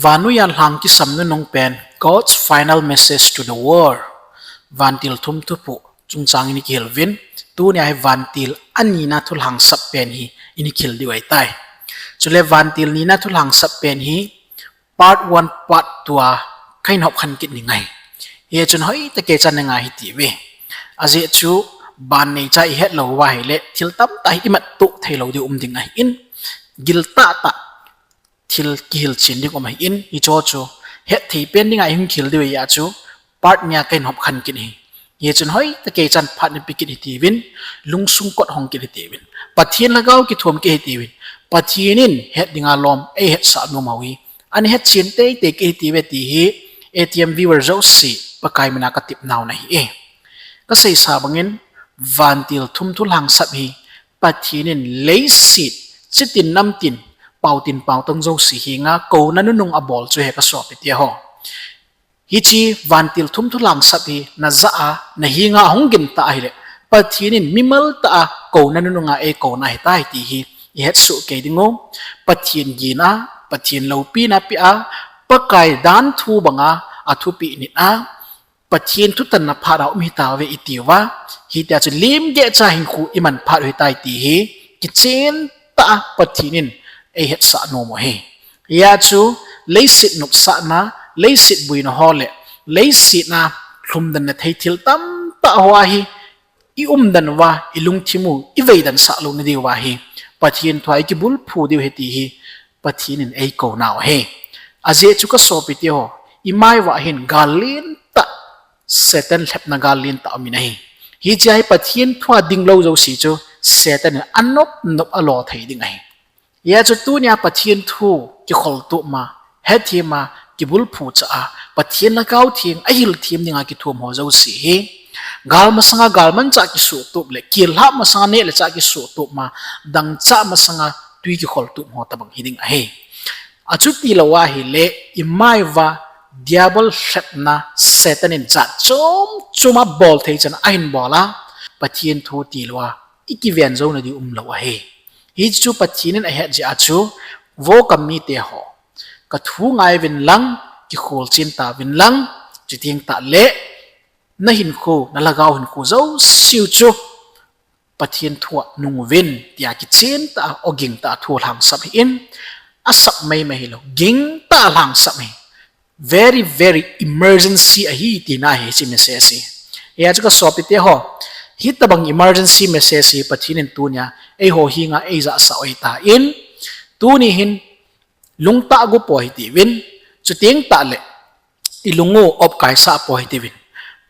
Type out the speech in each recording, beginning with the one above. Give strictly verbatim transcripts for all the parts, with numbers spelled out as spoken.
Vannoi a lhang kisam nunung pen, God's final message to the world. Vantil thum thuphuh chungchang in i kihil uvin, tunia hi vantil anina thulhangsap pen hi i kihil diu ahitai. Chule vantil nina thulhangsap pen hi part one, part two a kahin hop khen kit ding ahi. Hichun hoitah kei chan ngai hite uve. Ajeh chu ban neicha i het lou uva ahile thil tamtah hi i mat tuh thei lou diu um ding ahin, giltah tah thil kihil chen ding um ahin, hicho chu het thei pen dinga i hung kihil diu ahi a chu part nia kahin hop khen kit ahi. Hichun hoitah kei chan phat nei pe kit hite uvin, lungsung kot hong kit hite uvin. Pathen lhagao kithum kit hite uvin. Pathen in het dinga lom eihetsah nom u hi, ana hetchen teitei kit hite uve ti hi, A T M viewer jouse Pakai mina ka tepna u ahi. Ka seisa bangin, vantil thum thulhangsap hi Pathen in leiset, chitin namtin, paotin paotang jouse henga kouna nunung abol chu ahi ka sopite ho. Hiche vantil thum thulhangsap hi najah a, nahenga hung gin tah ahile, Pathen in mimal tah a kouna nununga eikouna ahitai ti hi i hetsoh kei diu. Pathen gin a, Pathen loupina peh a, Pakai danthu banga athupeh nit a, Pathen thutanna phat a um hitauve i tiuva, hitia chu lemgeh cha hinkho i man phat u ahitai ti hi kichen tah a Pathen in eihetsah nom u ahi. Hia chu leiset nopsahna, leiset boina ho le leiset a lhumdanna thei thil tamtah ho a hi i umdan uva, i lungthim u i veidan sah louna diuva hi Pathen thu a i kibulphu diu ahi ti hi Pathen in eikouna u ahi. Ajeh chu ka sopite ho, i mai uva hin gal lentah, Satan lhepna gal lentah um in ahi. Hiche a hi Pathen thu a ding lou jouse chu Satan in anop nop a lo thei ding ahi. Hia chu tunia Pathen thu kikhol tup ma, hethem a, kibulphu cha a, Pathen lhagao theng a hilthem dinga kithum ho jouse hi, gal masanga galmanchah kisuh tup le, kihilhah masanga neh le chah kisuh tup ma, dangchah masanga tui kikhol tup ho tobang hi ding ahi. Achuti lou ahile, i mai uva Diabol lhepna Satan in jat chom chom a bol thei chan ahin bol a, Pathen thu tilou a i kiven jouna diu um lou ahi. Hichu Pathen in ahet jeh a chu, vo ka mite ho, ka thu ngai uvin lang, kikhol chen tauvin lang, chuteng tah le, na hinkho, na lhagao hinkho jouse u chu Pathen thu a nung uvin, tia kichen tah a, oging tah a thu lhangsap hih in, asap maimai hilou, ging tah a lhangsap hih in. Very, very emergency ahi tina ahi hiche message hi. Hia chu ka sopite ho, hitobang emergency message hi Pathen in tunia eiho henga eijahsah u ahitan, tuni hin lungtah go poi hitiuvin, chuteng tah le i lung u opkaisah poi hitiuvin.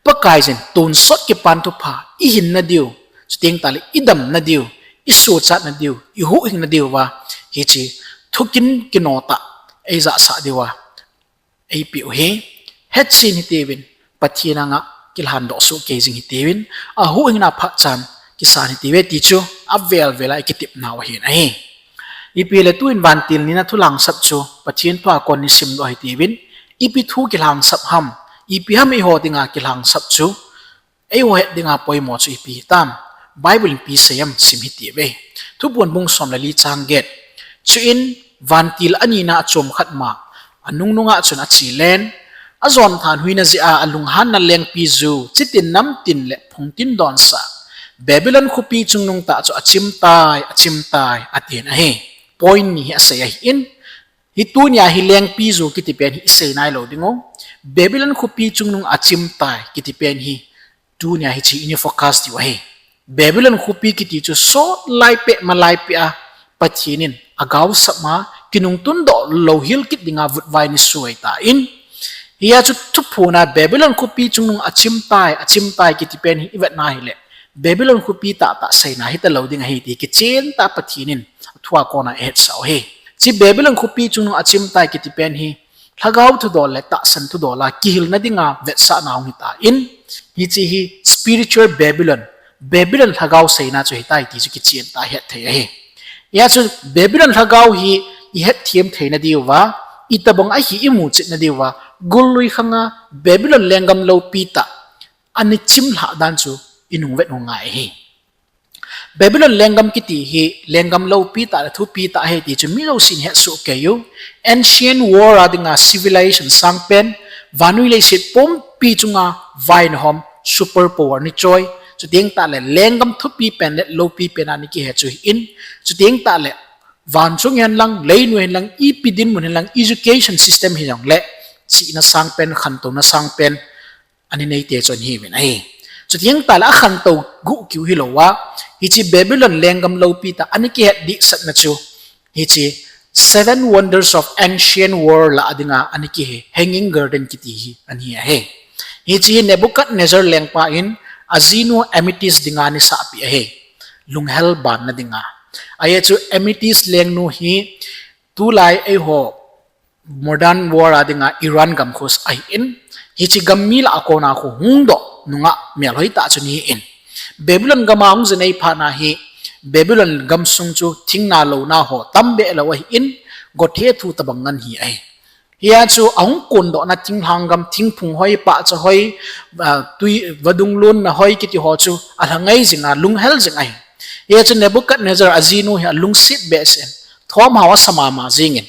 Pakaiyin tonsot kipan thupha i hinna diu, chuteng tah le i damna diu, i sochatna diu, i huhhingna diuva hiche thukin kino tah eijahsah diuva eipeh u ahi. Hetchen hitiuvin, Pathen anga kilhandoh soh kei jing hitiuvin, ahuhhingna phatchan kisan hitiuve ti chu avel vel a i kitepna u ahin ahi. Ipi le tuin vantil nina thulhangsap chu Pathen thu a kon i simdoh hitiuvin, ipi thu kilhangsap ham, ipi ham eiho dinga kilhangsap chu, eiho het dinga poimo chu ipi hitam, Bible in ipi asei em sim hitiuve. Thuphon bung som le li chang get. Chuin vantil anina achom khat ma, anung nunga chun ache len, ajon thanhoina jeh a alunghanna lengpiju, chitin namtin le phungtin donsah Babylon khopi chungnung tah chu achim tai, achim tai, atin ahi. Point ni hi asei ahin, hi tunia hi lengpiju kiti pen hi isei nailou diu. Babylon khopi chungnung achim tai kiti pen hi tunia hiche in i focus diu ahi. Babylon khopi kiti chu sot lai peh, malai peh a Pathen in agaosap ma, kinungtundoh louhel kit dinga vutvai ni sui tan. Hia chu thuphon a Babylon khopi chungnung achim tai, achim tai kiti pen hi ivet na hile, Babylon khopi tahtah seina hitalou ding ahi ti kichen tah a Pathen in athu a kona ehetsah u ahi. Hiche Babylon khopi chungnung achim tai kiti pen hi lhagao thudol le tahsan thudol a kihilna dinga vetsahna hung hitan, hiche hi spiritual Babylon, Babylon lhagao seina chu hitai ti chu kichen tah a het thei ahi. Hia chu Babylon lhagao hi i hetthem theina diuva, itobang ahi i muchetna diuva, gollui khanga Babylon lenggam loupi tah ana chimlhah dan chu i nungvet u ngai ahi. Babylon lenggam kiti hi lenggam loupi tah le thupi tah ahi ti chu mi jousen hetsoh kei u. Ancient world a dinga civilization sangpen, vannoi leiset pumpi chunga vaihom, super power ni choi. Chuteng tahle lenggam thupi pen le loupi pen a ana kihe chu ahin. Chuteng tahle vanchung hen lang, leinoi hen lang, ipi dinmun hen lang, education system hijongle, chihna sangpen, khantouna sangpen, ana neite chu ahiuvin ahi. Chuteng tahle akhantou guh kiu hilouva, hiche Babylon lenggam loupi tah ana kihet dehsetna chu, hiche Seven Wonders of Ancient World lah a dinga ana kihe Hanging Garden kiti hi ana hi ahi. Hiche hi Nebuchadnezzar lengpa in ajinu amethyst dinga ana sahpeh ahi. Lunghel banna dinga. Ajeh chu amethyst lengnu hi tulai eiho modern world a dinga Iran gam khu ahin, hiche gam mi lah a kona khu hungdoh nungah melhoi tah chu ana hin. Babylon gam a hung jinei phat na hi, Babylon gamsung chu thingna louna ho tambeh lou ahin, gothe thu tobang ana hi ahi. Hia chu ahung kondohna thinglhang gam, thingphung hoi, pahcha hoi, ah, tui vadung lonna hoi kiti ho chu alha ngai jinga, lunghel jing ahi. Hia chu Nebuchadnezzar ajinu hi alungset behseh in, thomhao asa mama jingin.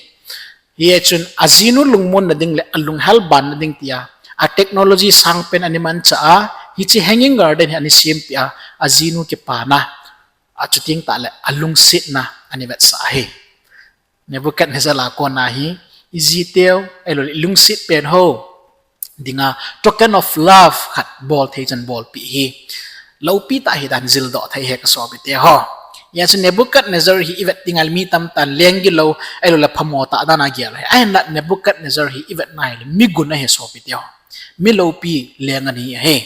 Hia chun ajinu lungmonna ding le alunghel banna ding tia, a technology sangpen ana manchah a, hiche Hanging Garden hi ana sempeh a, ajinu kipana, achuteng tahle alungsetna ana vetsah ahi. Nebuchadnezzar lah a kona hi, ijiteu, ahiloule ilungset pen ho dinga token of love khat bol thei chan bolpeh hi loupi tah ahidan jildoh thei ahi kasopite ho. Hia chu Nebuchadnezzar hi ivet tengle mi tamtah in lenggilou, ahiloule phamo tah dan a gel ahi. Ahinla Nebuchadnezzar hi ivet na hile migun ahi sopite ho. Mi loupi leng ana hi ahi.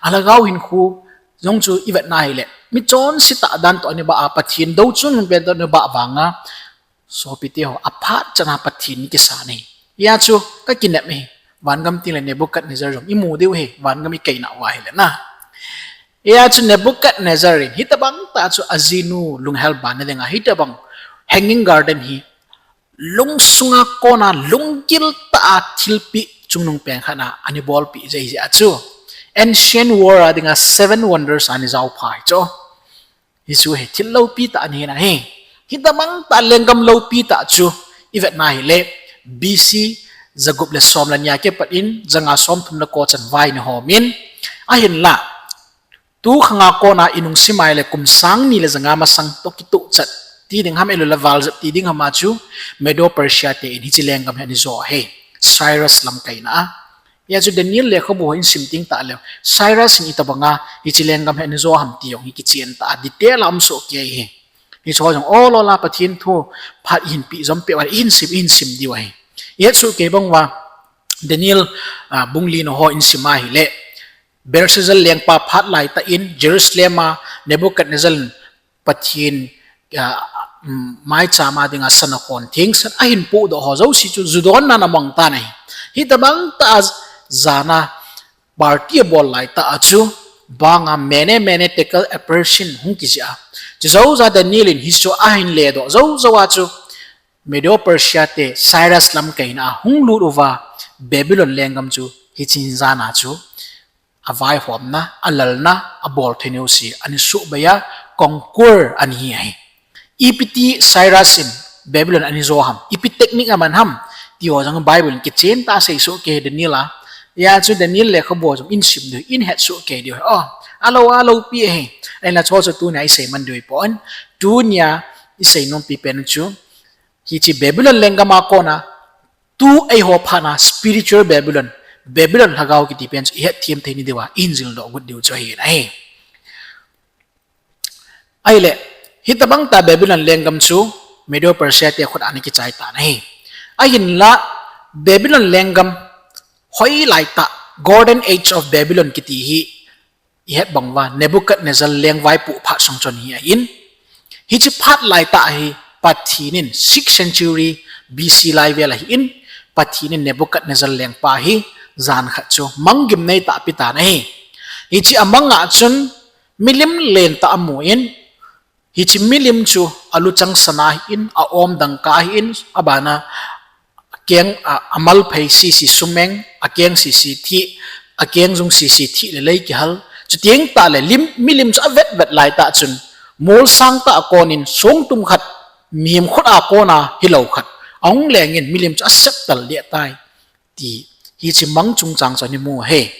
Alhagao hinkho jong chu ivet na hile, mi chonse tah dan toh ana bah a, Pathen dou chungnung pen toh ana bah vanga, sopite ho, aphat chana Pathen ana kisan ahi. Hia chu kakinep ahi. Vangam tengle Nebuchadnezzar jong imu diu ahi, vangam ikainauva ahile na. Hia chu Nebuchadnezzar in hitobang tah chu ajinu lunghel banna dinga hitobang Hanging Garden hi lungsunga kona lunggil tah a thilpeh chungnung pen khat a ana bolpeh jeh jeh a chu Ancient World a dinga Seven Wonders a ana jaopha ahi chu. Hichu hi thil loupi tah ana hi ahi. Hitobang tah lenggam loupi tah chu ivet na hile, B C jagup le som le ni a kipat in janga somthum le ko chan vai ana hom in, ahinla tukhanga kona inung sim a hile kum sang ni le janga masang toh kitoh chat ti ding ham, ahiloule valjep ti ding ham a chu Medo Persia te in hiche lenggam hi ana jo ahi, Cyrus lamkaina a. Hia chu Daniel lekhabu ho isim teng tahle, Cyrus in itobanga hiche lenggam hi ana jo ham ti jong hi kichen tah a, detail a umsoh kei ahi. Hicheho jong ol ol a Pathen thu phat ihin peh jom peh uva ihin sim, ihin sim diu ahi. Ihetsoh kei bang uva Daniel, ah, bung li na ho isim a hile, Belshazzar lengpa phat laitah in Jerusalem a Nebuchadnezzar in Pathen, ah, um, maicham a dinga sana khon thengsan ahin pohdoh ho jouse chu ju donna ana mang tan ahi. Hitobang tah a jana party abol laitah a chu, banga mene mene tekel upharsin hung kijih a, chu jouja Daniel in hichu ahin ledoh jou jou a chu, Medo Persia te Cyrus lamkaina a hung lut uva Babylon lenggam chu hiche jana chu avaihomna, alalna, abol thei jouse ana suhbei a, conquer ana hi ahi. Ipi ti Cyrus in Babylon ana jo ham, ipi technique aman ham ti ho jong Bible in kichen tah a seisoh kei Daniel a. Hia chu Daniel lekhabu jong ihin sim diu, ihin hetsoh kei diu ahi. O, alou, aloupi ahi. Ahinla chuho chu tunia isei man diu ahipon. Tunia isei nompi pen chu, hiche Babylon lenggam a kona, tu eiho phatna spiritual Babylon, Babylon lhagao kiti pen chu ihetthem thei na diuva ihin jildoh got diu chu ahi ahi. Ahile, hitobang tah Babylon lenggam chu Medo Persia te khut a ana kichai tan ahi. Ahinla Babylon lenggam hoilai tah, Golden Age of Babylon kiti hi ihet bang uva Nebuchadnezzar lengvaipoh phat sung chun hi ahin. Hiche phat laitah hi Pathen in sixth century B C lai vel ahin, Pathen in Nebuchadnezzar lengpa hi jan khat chu mang gimnei tah apetan ahi. Hiche amang a chun milim lentah amun, hiche milim chu aluchang sana ahin, aom dangka ahin, abana akeng, a, amalphei sese sumeng, akeng sese thih, akeng jung sese thih le lei kihal. Chuteng tahle lim, milim chu avet vet laitah chun Molsang tah a konin songtum khat, mihem khut a kona hilou khat ahung lengin milim chu aseptal deh tai, ti hiche mang chungchang chu ana mu ahi.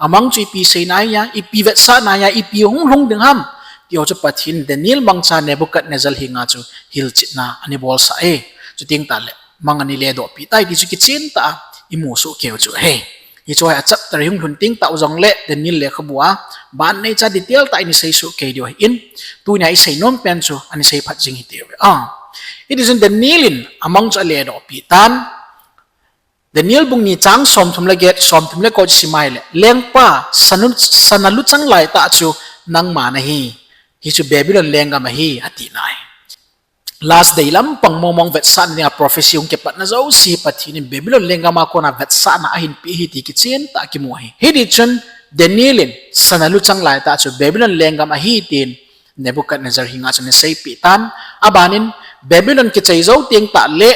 Amang chu ipi seina ahia, ipi vetsahna ahia, ipi hung lhung ding ham, ti ho chu Pathen Daniel mangcha Nebuchadnezzar henga chu hilchetna ana bolsah e. Chuteng tahle mang ana ledohpeh tai ti chu kichen tah a imu soh keiu chu ahi. Hiche hi a chapter hi hung lhun teng tah u jongle Daniel lekhabu a ban neicha detail tah a ana sei soh kei diu ahin, tunia isei nom pen chu ana sei phat jing hite uve. Hitichun Daniel in amang chu aledohpeh tan. Daniel bung ni chang somthum le get, somthum le ko chu simai le, lengpa, sana luchang laitah chu nangma nahi. Hichu Babylon lenggam ahi, atina ahi. Last day lampang mongmong vetsahna dinga prophecy hung kipatna jouse hi Pathen in Babylon lenggam a kona vetsahna ahinpeh ahi ti kichen tah a kimu ahi. Hitichun Daniel in sana luchang laitah chu Babylon lenggam ahi tin Nebuchadnezzar henga chu ana seipeh tan. Abanin Babylon kichai jou teng tahle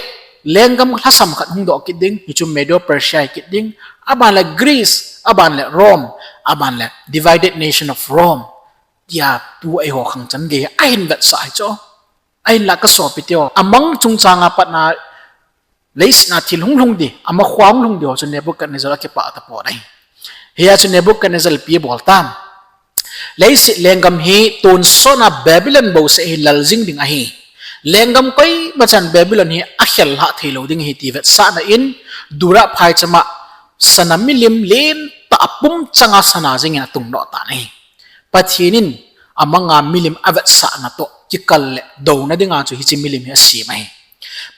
lenggam lhasam khat hungdoh kit ding, hichu Medo Persia hi kit ding. Aban le Greece, aban le Rome, aban le divided nation of Rome, tia tu eiho khangchan gei ahin vetsah ahi chu. Ahinla kasopiteho, amang chungchanga patna leiset a thil hung lhung di, ama khoa hung lhung di ho chu Nebuchadnezzar akipah tapon ahi. Hia chu Nebuchadnezzar ipi abol tam? Leiset lenggam hi tonsot a Babylon bouseh hi lal jing ding ahi. Lenggam koimachan Babylon hi akhel lhah theilou ding ahi ti vetsahna in, Dura phaichama sana milim lentah a pumchanga sana jingin atungdoh tan ahi. Pathen in amanga milim avetsahna toh kikal le douna dinga chu hiche milim hi asem ahi.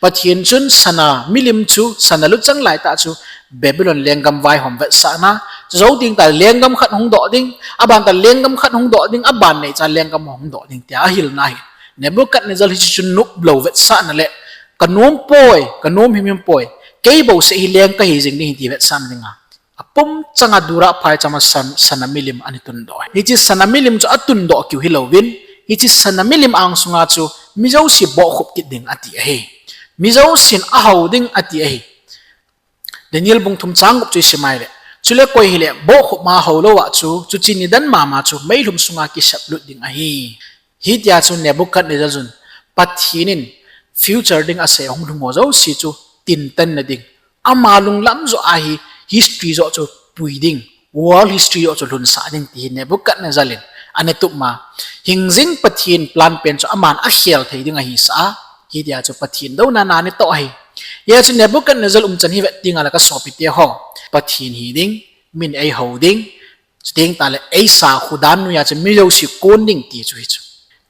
Pathen chun sana milim chu, sana luchang laitah chu Babylon lenggam vaihom vetsahna, chujou teng tah lenggam khat hungdoh ding, aban tah lenggam khat hungdoh ding, aban neicha lenggam hungdoh ding tia ahilna ahi. Nebuchadnezzar hiche chu noplou vetsahna le, kanom poi, kanom himhim poi, kei bouseh hi leng kahi jing ding ahi ti vetsahna dinga apumchanga Dura phaichama sana milim ana tundoh ahi. Hiche sana milim chu atundoh keu hilouvin, hiche sana milim angsunga chu mi jouse bohkhup kit ding ati ahi. Mi jousen ahou ding ati ahi. Daniel bung thum chang gup chu isimai le, chule koi hile bohkhupma houlouva chu, chuche nidan mama chu meilhum sunga kiseplut ding ahi. Hitia chu Nebuchadnezzar chun Pathen in future ding asei ahung lhung ho jouse chu tintanna ding, ama lunglam joh a hi history joh chu pui ding, world history joh chu lhunsah ding ti hi Nebuchadnezzar in ana tupma, hingjing Pathen plan pen chu aman akhel thei ding ahisah a, hitia chu Pathen douna na anatoh ahi. Hia chu Nebuchadnezzar umchan hi vet tengle kasopiteho, Pathen hi ding, min eihou ding, chuteng tahle eisa khu dan noiya chu mi jouse kon ding ti chu hichu.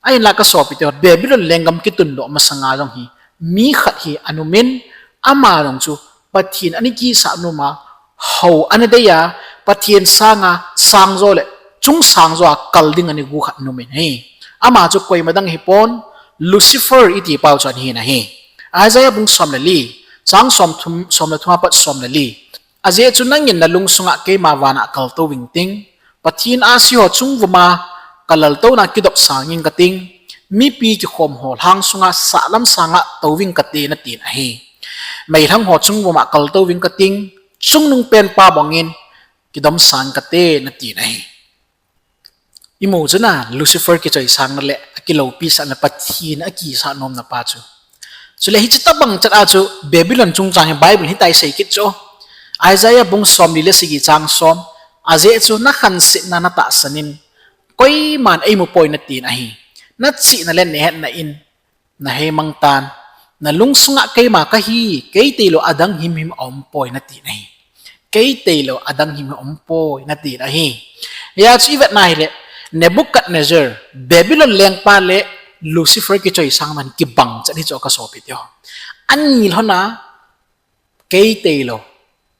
Ahinla kasopiteho, Babylon lenggam kitundoh masanga jong hi mi khat hi ana umin, ama jong chu Pathen ana kisah noma, hou ana deiya, Pathen sanga sangjo le chungsangjo a kal ding ana gu khat ana umin ahi. Ama chu koima dang hipon, Lucifer iti pau chu ana hin ahi. Isaiah bung som le li, chang somthum, som le thum apat som le li. Ajeh chu nangin nalungsunga keima vana kaltou vingting, Pathen ahsi ho chungvuma kalaltouna kidop sanging kating, mipi kikhom ho lhang sunga sahlam sanga touving kate natin ahi. Meilhang ho chungvuma kaltou ving kating, chungnungpenpa bangin kidom sang kate natin ahi. Imu chu na, Lucifer kichoisangna le akiloupi sahna, Pathen akisah nomna pa chu. Chule hiche tobang chet a chu Babylon chungchang hi Bible hitia asei kit chu. Isaiah bung somli le sagi chang som, ajeh chu nakhansetna natahsan in, koiman eimu poi natin ahi. Nachihna le nahetna in naheimang tan, nalungsunga keima kahi, kei tailou adang himhim aumpoi natin ahi. Kei tailou adang himhim aumpoi natin ahi. Hia chu ivetna hile, Nebuchadnezzar, Babylon lengpa le Lucifer kichoisangna kibang chet hichu kasopiteho. Ani lhona, kei tailou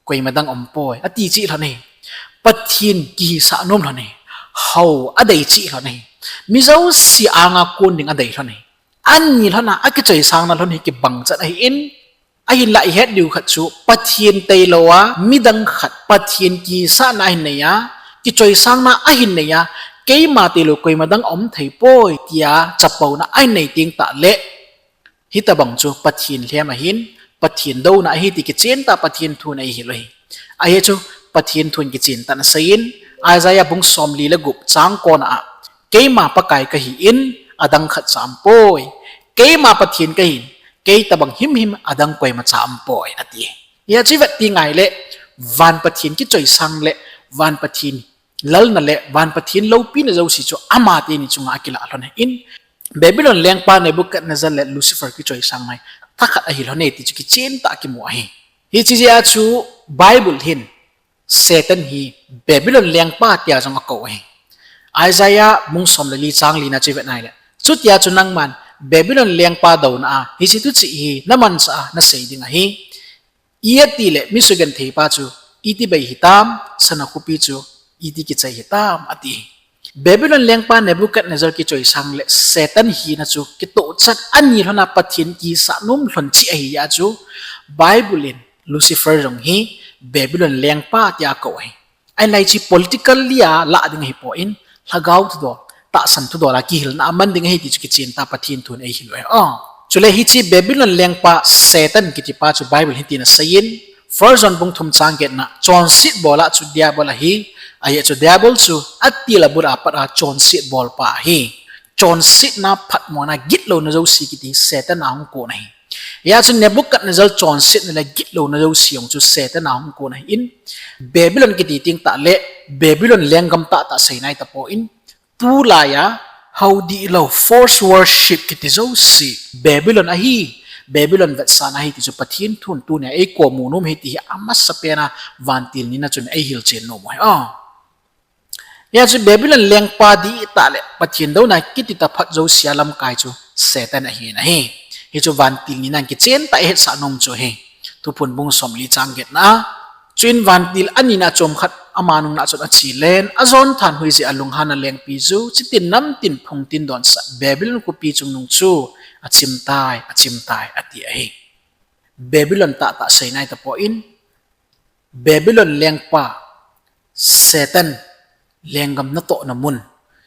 koima dang aumpoi ati cheh lhon ahi. Pathen kihisah nom lhon ahi. Hou adei cheh lhon ahi. Mi jouse anga kon ding adei lhon ahi. Ani lhona akichoisangna lhon hi kibang chet ahin, ahinla ihet diu khat chu Pathen tailouva midang khat Pathen kihisahna ahin neiya, kichoisangna ahin neiya, keima tailou koima dang aum theipoi tia chapouna ahin nei teng tahle, hitobang chu Pathen lhem ahin, Pathen douna ahi ti kichentah Pathen thun eihil u ahi. Ajeh chu Pathen thun kichentah in aseiyin, Isaiah bung somli le gup chang kona a, Keima Pakai kahin, adang khat cha aumpoi. Keima Pathen kahin, kei tobang himhim adang koima cha aumpoi, ati. Hia chu ivet teng ahile, van Pathen kichoisang le, van Pathen lalna le, van Pathen loupina jouse chu ama teni chunga akilah lhon ahin, Babylon lengpa Nebuchadnezzar le Lucifer kichoisang hi thakhat ahi lhon e ti chu kichen tah a kimu ahi. Hiche jeh a chu Bible hin Satan hi Babylon lengpa tia jong akou ahi. Isaiah bung som le li chang li na chu ivet nai le, chutia chu nangman Babylon lengpa douna a hiche thuchih hi namanchah a nasei ding ahi. Iti le mi sugentheipa chu iti bei hitam, sana khopi chu iti kichai hitam, ati. Babylon lengpa Nebuchadnezzar kichoisang le Satan hina chu kitohchat ani lhon a Pathen kisah nom lhon cheh ahi a chu Bible in Lucifer jong hi Babylon lengpa tia akou ahi. Ahinla hiche politically a lah ding ahipon, lhagao thudol, tahsan thudol a kihilna aman ding ahi ti chu kichen tah a Pathen thun eihil u ahi. Chule hiche Babylon lengpa Satan kitipa chu Bible hitin aseiyin, First John bung thum chang getna, chonset bol a chu Diabol ahi, ajeh chu Diabol chu atil abul a pat a chonset bolpa ahi. Chonsetna, phatmona, gitlouna jouse kiti Satan a hung kon ahi. Hia chu Nebuchadnezzar chonsetna le gitlouna jouse jong chu Satan a hung kon ahin, Babylon kiti teng tah le Babylon lenggam tahtah sei nai tapon, tulai a hao dihlou, false worship kiti jouse Babylon ahi, Babylon vetsahna ahi ti chu Pathen thun tunia eikomu nom ahi ti hi amasapen a vantil nina chun eihil chen nom u ahi. Hia chu Babylon lengpa dihtah le Pathen douna kiti taphot jouse a lamkai chu Satan ahin ahi. Hichu vantil nina in kichen tah a ihetsah nom chu ahi. Thuphon bung som li chang getna, chuin vantil anina chomkhat ama nunga chun ache len, ajon thanhoijeh a lunghanna lengpi chu chitin namtin phungtin donsah Babylon khopi chungnung chu achimtai, achimtai, ati ahi. Babylon tahtah sei nai tapon, Babylon lengpa Satan lenggam natohna mun,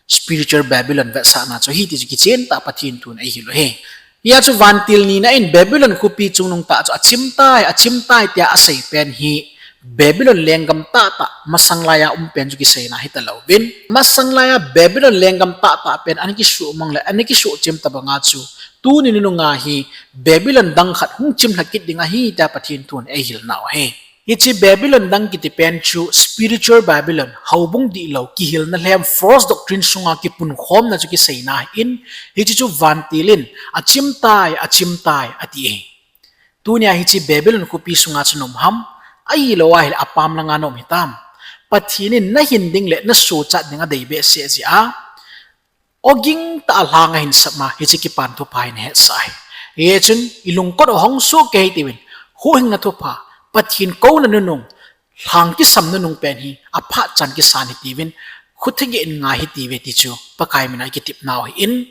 spiritual Babylon vetsahna chu ahi ti chu kichen tah a Pathen thun eihil u ahi. Hia chu vantil nina in Babylon khopi chungnung tah chu achimtai, achimtai tia asei pen hi Babylon lenggam tahtah masang laiya um pen chu kiseina hitalouvin, masang laiya Babylon lenggam tahtah pen ana kisuhmang le ana kisuhchim tobanga chu tuni nununga hi Babylon dang khat hung chimlha kit ding ahi tia Pathen thun eihil nau ahi. Hiche Babylon dang kiti pen chu spiritual Babylon, houbung dihlou, kihilna lhem, false doctrine sunga kipunkhomna chu kiseina ahin, hiche chu vantil in achimtai, achimtai, ati ahi. Tunia hiche Babylon khopi sunga chu na um ham, ahilou ahile apam langa na um hitam? Pathen in nahin ding le nasochat ding adei behseh jeh a, oging tah a lhang ahin sap ma, hiche kipan thupha hi nahetsah ahi. Hichun ilungkot u hong soh kei hitiuvin, huhhingna thupha, Pathen kouna nunung, lhang kisam nunung pen hi aphat chan kisan hitiuvin, khut thegeh in ngai hitiuve ti chu Pakai mina ikitepnau ahin,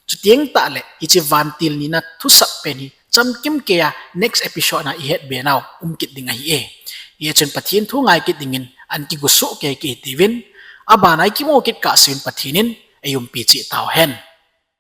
chuteng tahle hiche vantil nina thusap pen hi chamkim keiya next episode na ihetbe nau um kit ding ahi e. Hichun Pathen thu ngai kit dingin an kigosoh kei kit hitiuvin, abana ikimu kit kahseuvin Pathen in eiumpi cheh tauhen.